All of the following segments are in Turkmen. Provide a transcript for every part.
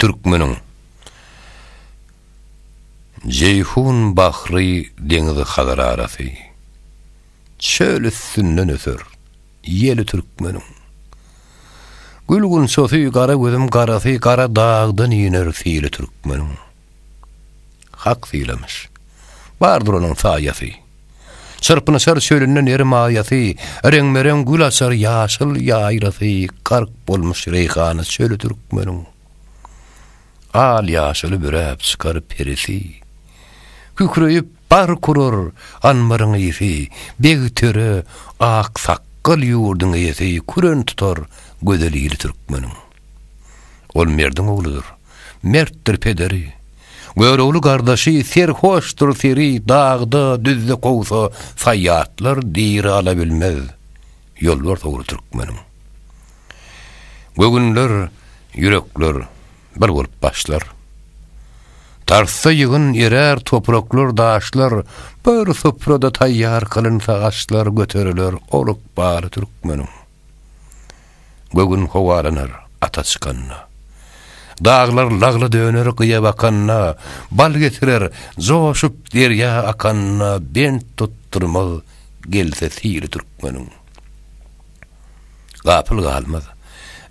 Türkmeniň. Jeýhun bahry deňizi Hazar arasy. Çöl üstünden öser ýeli türkmeniň. Gül gunçasy gara gözüm garasy gara dagdan iner sili türkmeniň. Hak sylamyş. Bardyr onuň saýasy. Çyrpynyşar çölünde neri maýasy, Reňbe-reň gül açar ýaşyl ýaýlasy, Gark bolmuş reýhana çöli türkmeniň. Al-ýaşyly büräp çykar perisi. Kükreýip bark urar anbaryň ysy, Beg töre, ak sakgal ýurduň eýesi, Küren tutar gözel ili türkmeniň. Ol merdiň ogludyr. Mertdir pederi. Görogly gardaşy, serhoşdyr seri, Dagda, düzde kowsa, saýatlar diri alabilmez. Ýolbars ogly türkmeniň. Göwünler, ýürekler bir bolup başlar. Tartsa ýygyn, erär topraklar, daşlar, Bir suprada taýýar kylynsa aşlar, Göteriler ol ykbaly türkmeniň. Göwün howalanar ata çykanda. Daglar lagla döner gyýa bakanda, Bal getirer joşup derýa akanda, Bent tutdurmaz gelse sili türkmeniň. Gapyl galmaz.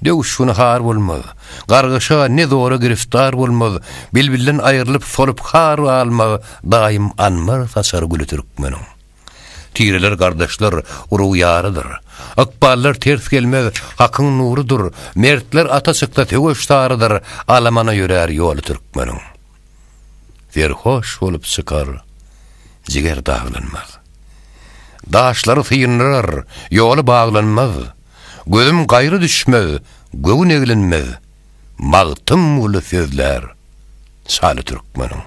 Döwüş güni har bolmaz. Gargyşa ne zora giriftar bolmaz, Bilbilden aýrylyp solup har galmaz, Daýym anbar saçar güli türkmeniň. Tireler gardaşlar, urug ýarydyr. Ykballar ters gelmez, Hakyň nurudyr, Mertler ata çyksa söweş sarydyr, Alamana ýörär ýoly türkmeniň. Serhoş bolup çykar, jiger daglanmaz. Daşlary syndyrar, ýoly baglanmaz. Gözüm gaýry düşmez, göwün eglenmez, Magtymguly sözlär, şaly türkmeniň.